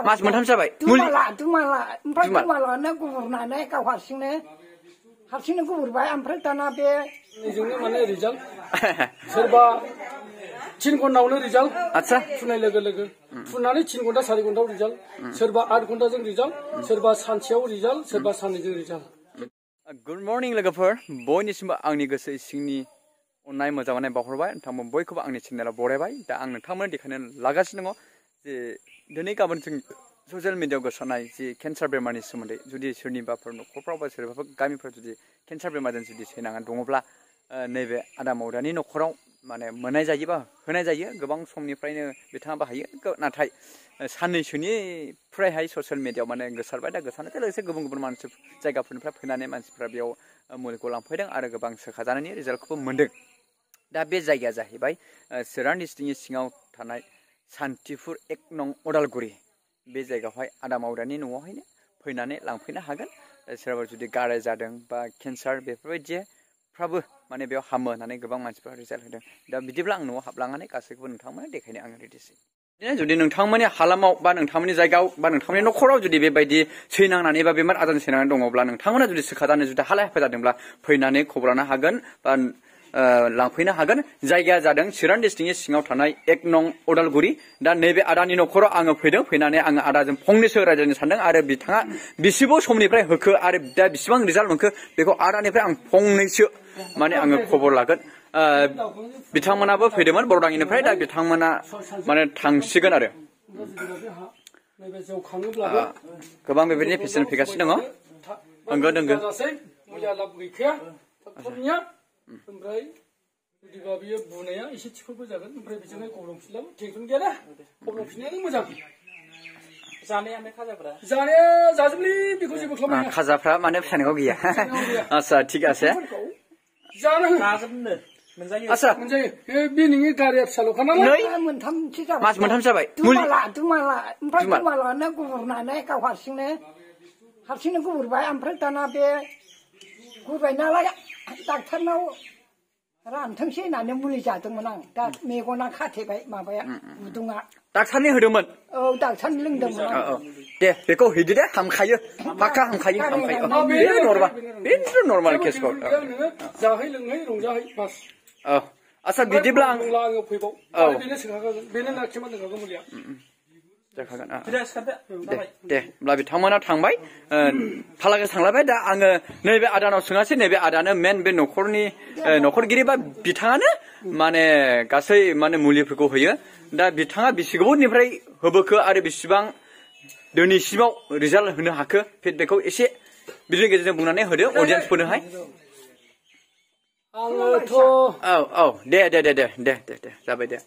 मास मोनथाम जाबाय दुमाला ओमफ्राय दुमालानो गुबुरनानै गाव हारसिंनो गुबुरबाय ओमफ्राय दाना बे जोंनो माने रिजाल्ट सोरबा 3 घन्टायावनो रिजाल्ट आच्छा फुनाय लोगो लोगो फुननानै 3 घन्टा 4 घन्टायाव रिजाल्ट सोरबा 8 घन्टाजों रिजाल्ट सोरबा सानसेयाव रिजाल्ट सोरबा साननैजों रिजाल्ट गुड मर्निं लोगोफोर बयनिसिमबो आंनि गोसो सिंनि अननाय मोजां मोननाय बावहरबाय नोंथांमोन बयखौबो आंनि चेनेलाव बरायबाय दा आं नोंथांमोन देखायनो लागासिनो दङ जे दिनै गाबोन जों ससियेल मिडियायाव गोसारनाय जे केन्सार बेमारनि सोमोन्दै जुदि सोरनिबाफोर न'खरफ्राव बा सोरबाफोर गामिफ्राव जुदि केन्सार बेमारजों जुदि सैनांनानै दङब्ला नैबे आदा मावदानि न'खराव माने मोननाय जायो बा होनाय जायो गोबां समनिफ्रायनो बिथाङा बाहायो नाथाय साननैसोनिफ्रायहाय ससियेल मिडियायाव माने गोसारबाय दा गोसारनायजों लोगोसे गुबुन गुबुन मानसि जायगाफोरनिफ्राय फैनानै मानसिफ्रा बेयाव मुलिखौ लांफैदों आरो गोबां सोखाजानायनि रिजाल्टखौबो मोन्दों दा बे जायगाया जाहैबाय चिरां डिस्ट्रिक्टनि सिङाव थानाय सान्तिपुर 1 नं उदालगुरि बे जायगायावहाय आदा मावदानि न'आवहायनो फैनानै लांफैनो हागोन सोरबा जुदि गाराय जादों बा केन्सार बेफोरबायदिफ्राबो माने बेयाव हामो होननानै गोबां मानसिफ्रा रिजाल्ट होदों दा बिदिब्ला आं न'आव हाबलांनानै गासैखौबो नोंथांमोननो देखायनो आङो रेडिसै बिदिनो जुदि नोंथांमोननि हालामाव बा नोंथांमोननि जायगायाव बा नोंथांमोननि न'खराव जुदि बेबायदि सैनांनानै बा बेमार आजारजों सैनांनानै दङब्ला नोंथांमोना जुदि सोखाजानो जुदि हालाय हाफाय जादोंब्ला फैनानै खबर लानो हागोन बा लांफैनो हागोन जायगाया जादों चिरां डिस्ट्रिक्टनि सिङाव थानाय 1 नं उदालगुरि दा नैबे आदानि न'खराव आङो फैदों फैनानै आङो आदाजों फंनैसो रायज्लायनो सानदों आरो बिथाङा बेसेबां समनिफ्राय होखो आरो दा बेसेबां रिजाल्ट मोनखो बेखौ आदानिफ्राय आं फंनैसो माने आङो खबर लागोन बिथांमोनाबो फैदोंमोन बरदाङिनिफ्राय दा बिथांमोना माने थांसिगोन आरो गोबां बेबायदिनो पेसेन्ट फैगासिनो दङ होंगो दोंगो ओमफ्राय जुदिबा बियो बुनाया एसे थिखोबो जागोन ओमफ्राय बेजोंहाय गब्लंफिनलाबो टेनसन गैया ना गब्लंफिननायानो मोजां जानाया जाजोबलै बेखौ जेबो खालामनो खाजाफ्रा माने फिसानिखौ गैया आच्छा थिग आसे जाजोबनो आच्छा मोनजायो बे नोंनि गारिया फिसाल'खा नालाय मोनथामसो जाबाय मास मोनथाम जाबाय दुमाला ओमफ्राय दुमालानो गुबुरनानै गाव हारसिंनो गुबुरबाय ओमफ्राय दाना बे गुरबाय नालाय डाक्टारनाव रानथोंसै होननानै मुलि जादोंमोन आं दा मेगना खाथेबाय माबाया गुदुङा डाक्टारनि होदोंमोन औ डाक्टारनि लोंदोंमोन आं दे बेखौ हैदो दे हामखायो पाक्का हामखायो बेनो नर्माल केसखौ जाहै लोंहै रंजाहै बास औ आच्छा बिदिब्ला आङो फैबाव बेनो सोखागोन बेनो लाखिमान होखागोन मुलिया जाखागोन दे होमब्ला बिथांमोना थांबाय फालागे थांलायबाय दा आङो नैबे आदानाव सोङासै नैबे आदानो मेन बे न'खरनि न'खरगिरि बा बिथाङानो माने गासै माने मुलिफोरखौ होयो दा बिथाङा बेसे गोबावनिफ्राय होबोखो आरो बेसेबां दिनैसिमाव रिजाल्ट होनो हाखो फिडबेकखौ एसे बिनि गेजेरजों बुंनानै होदो अडियेन्सफोरनोहाय आङोथ' औ दे जाबाय दे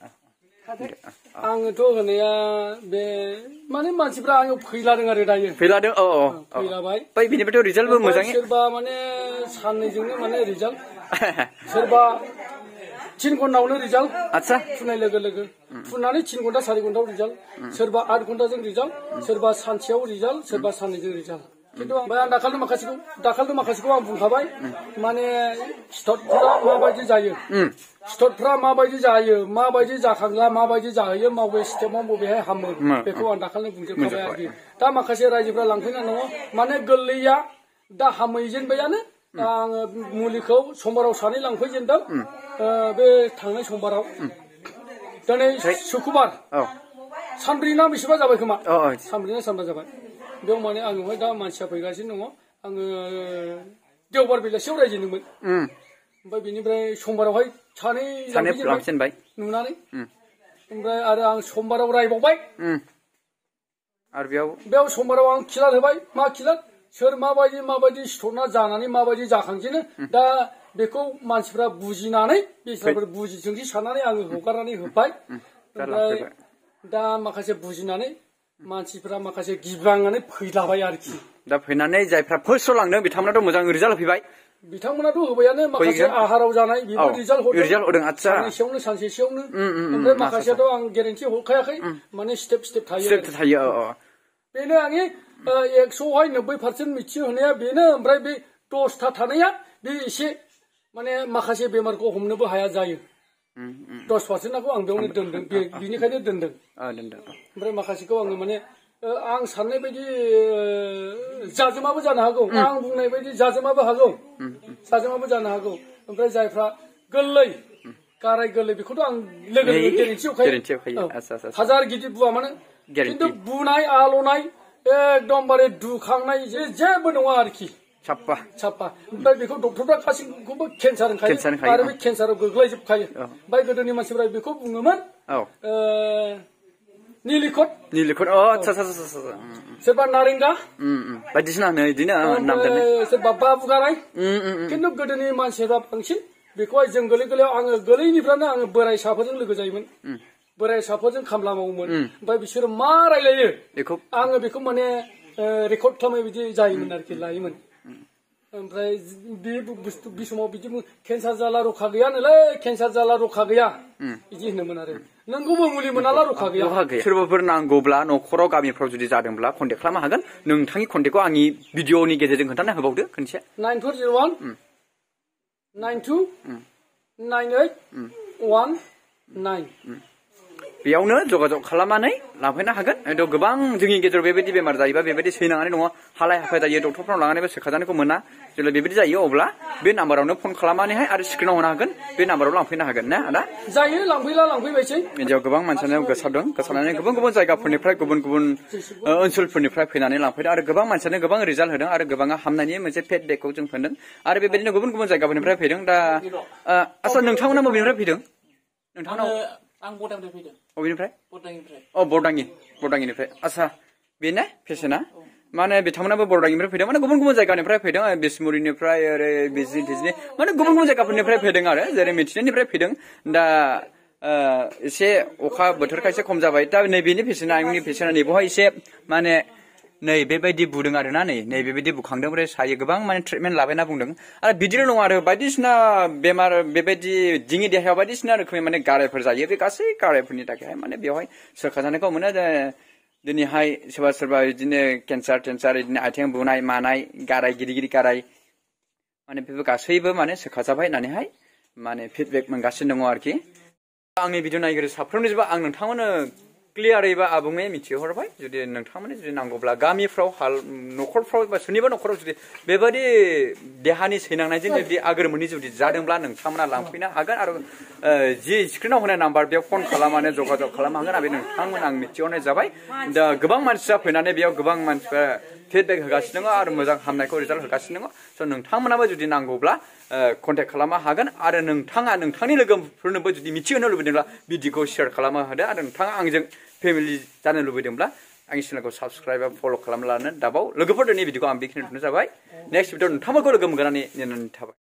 आङोथ' होनाया बे माने मानसिफ्रा आङो फैलादों आरो दायो फैलादों फैलाबाय बै बिनिफ्रायथ' रिजाल्टबो मोजाङै सोरबा माने साननैजोंनो माने रिजाल्ट सोरबा 3 घन्टायावनो रिजाल्ट आच्छा फुनाय लोगो लोगो फुननानै 3 घन्टा 4 घन्टायाव रिजाल्ट सोरबा 8 घन्टाजों रिजाल्ट सोरबा सानसेयाव रिजाल्ट सोरबा साननैजों रिजाल्ट खिन्थु ओमफ्राय आं दाखालि माखासेखौ आं बुंखाबाय माने स्ट'रफ्रा माबायदि जायो स्ट'रफ्रा माबायदि जायो माबायदि जाखांब्ला माबायदि जाहैयो माबे स्टेपआव बबेहाय हामो बेखौ आं दाखालि बुंजोबखाबाय आरोखि दा माखासे रायजोफ्रा लांफैना दङ माने गोरलैया दा हामहैजेनबायानो आङो मुलिखौ समबाराव सानै लांफैजेनदों बे थांनाय समबाराव दिनै सुक्रुबार सानब्रैना बेसेबा जाबाय खोमा सानब्रैना सानबा जाबाय बेयाव माने आंनावहाय दा मानसिया फैगासिनो दङ आङो देवबार बेलासियाव रायजेनदोंमोन ओमफ्राय बेनिफ्राय समबारावहाय सानै लांफैजेनबाय नुनानै ओमफ्राय आरो आं समबाराव रायबावबाय आरो बेयाव समबाराव आं खिलार होबाय मा खिलार सोर माबायदि स्ट'रना जानानै माबायदि जाखांजेनो दा बेखौ मानसिफ्रा बुजिनानै बेस्राफोर बुजिथोंसै साननानै आङो हगारनानै होबाय ओमफ्राय दा माखासे बुजिनानै मानसिफ्रा माखासे गिब्रांनानै फैलाबाय आरोखि दा फैनानै जायफ्रा फार्स्टआव लांदों बिथांमोनाथ' मोजां रिजाल्ट होफैबाय बिथांमोनाथ' होबायानो माखासे आहाराव जानाय बेबो रिजाल्ट होदों आच्छा सानसेयावनो ओमफ्राय माखासेयाथ' आं गेरेन्टि हरखायाखै माने स्टेप थायो बेनो आंनि 100आवहाय 90% मिथिहोनाया बेनो ओमफ्राय बे 10टा थानाया बे एसे माने माखासे बेमारखौ हमनोबो हाया जायो 10%खौ आं बेयावनो दोनदों बिनिखायनो दोनदों ओमफ्राय माखासेखौ आङो माने आं साननाय बायदि जाजोबाबो जानो हागौ आं बुंनाय बायदि जाजोबाबो हागौ जाजोबाबो जानो हागौ ओमफ्राय जायफ्रा गोरलै गाराय गोरलै बेखौथ' आं लोगो लोगो गेरेन्थि होखायो हाजार गिदिर बुवा मानो खिन्थु बुनाय आलौनाय एकदमबारे दुखांनाय जेबो नङा आरोखि साफा ओमफ्राय बेखौ डक्टरफ्रा गासैखौबो केन्सार होनखायो आरो बे केन्साराव गोग्लैजोबखायो ओमफ्य गोदोनि मानसिफ्रा बेखौ बुङोमोन निलिखत सोरबा नारेंगा बायदिसिना बिदिनो नाम दोननाय सोरबा बाबु गाराय खिन्थु गोदोनि मानसिफ्रा बांसिन बेखौहाय जों गोरलैयाव आङो गोरलैनिफ्रायनो आङो बोराय साफोरजों लोगो जायोमोन बोराय साफोरजों खामला मावोमोन ओमफ्राय बिसोरो मा रायलायो आङो बेखौ माने रेकर्ड खालामो बिदि जायोमोन आरोखि लायोमोन ओमफ्राय बे समाव बिदि केन्सार जाला रखा गैयानोलै केन्सार जाला रखा गैया बिदि होनोमोन आरो नोंगौबो मुलि मोनाला रखा गैया सोरबाफोर नांगौब्ला न'खराव गामिफ्राव जुदि जादोंब्ला कन्टेक्ट खालामनो हागोन नोंथांनि कन्टेक्टखौ आंनि भिडिअनि गेजेरजों खोन्थाना होबावदो खनसे 9401 92 9819 बेयावनो जगाजग खालामनानै लांफैनो हागोन गोबां जोंनि गेजेराव बेबायदि बेमार जायोबा बेबायदि सैनांनानै दङ हालाय हाफाय जायो डक्टरफ्राव लांनानैबो सोखाजानायखौ मोना जेब्ला बेबायदि जायो अब्ला बे नाम्बारावनो फन खालामनानैहाय आरो स्क्रिनाव होनो हागोन बे नाम्बाराव लांफैनो हागोन ना आदा जायो लांफैबायसै बिदियाव गोबां मानसियानो गोसारदों गोसारनानै गुबुन गुबुन जायगाफोरनिफ्राय गुबुन गुबुन ओनसोलफोरनिफ्राय फैनानै लांफैदों आरो गोबां मानसियानो गोबां रिजाल्ट होदों आरो गोबाङा हामनायनि मोनसे फिडबेकखौ जों मोनदों आरो बेबायदिनो गुबुन गुबुन जायगाफोरनिफ्राय फैदों दा आदसा नोंथांमोना बबेनिफ्राय फैदों नोंथांनाव आं बदांनिफ्राय फैदों बबेनिफ्राय बरदांगिनिफ्राय आदसा बेनो पेसेन्टआ माने बिथांमोनाबो बरदांगिनिफ्राय फैदों माने गुबुन गुबुन जायगानिफ्राय फैदों बिसमुरिनिफ्राय ओरै बिजनि माने गुबुन गुबुन जायगाफोरनिफ्राय फैदों आरो जेरै मिथिनायनिफ्राय फैदों दा एसे अखा बोथोरखाय एसे खम जाबाय दा नैबेनि पेसेन्टआ आंनि पेसेन्टआ नैबेवहाय एसे माने नै बेबायदि बुदों आरोना नै बेबायदि बुखांदों ओमफ्राय सायो गोबां माने ट्रिटमेन्ट लाबायना बुंदों आरो बिदिल' नङा आरो बायदिसिना बेमार बेबायदि जोंनि देहायाव बायदिसिना रोखोमनि माने गारायफोर जायो बे गासै गारायफोरनि थाखायहाय माने बेवहाय सोखाजानायखौ मोनो दिनैहाय सोरबा बिदिनो केन्सार बिदिनो आथिं बुनाय मानाय गाराय गिदिर गाराय माने बेफोर गासैबो माने सोखाजाबाय होननानैहाय माने फिडबेक मोनगासिनो दङ आरोखि आंनि भिडिअ नायगिरि साफ्रोमनिबो आं नोंथांमोननो क्लियारै बा आबुङै मिथिहरबाय जुदि नोंथांमोननि जुदि नांगौब्ला गामिफ्राव न'खरफ्राव बा सोरनिबा न'खराव जुदि बेबायदि देहानि सैनांनायजों जुदि आगोर मोनि जुदि जादोंब्ला नोंथांमोना लांफैनो हागोन आरो जि स्क्रिनाव होनाय नाम्बार बेयाव फन खालामनानै जगाजग खालामनो हागोन आरो नोंथांमोन आं मिथिहरनाय जाबाय दा गोबां मानसिया फैनानै बेयाव गोबां मानसिफ्रा फिडबेक होगासिनो दङ आरो मोजां हामनायखौ रिजाल्ट होगासिनो दङ स' नोंथांमोनाबो जुदि नांगौब्ला कन्टेक्ट खालामनो हागोन आरो नोंथाङा नोंथांनि लोगोफोरनोबो जुदि मिथिहोनो लुबैदोंब्ला भिडिअखौ शेयार खालामना होदो आरो नोंथाङा आंजों फेमिलि जानो लुबैदोंब्ला आंनि चेनेलखौ साबस्क्राइब बा फल' खालामना लानो दाबाव लोगोफोर दिनै भिडिअखौ आं बेखिनियावनो जाबाय नेक्स्ट भिडिअ नोंथांमोनखौ लोगो मोनगोन होननानै नेनानै थाबाय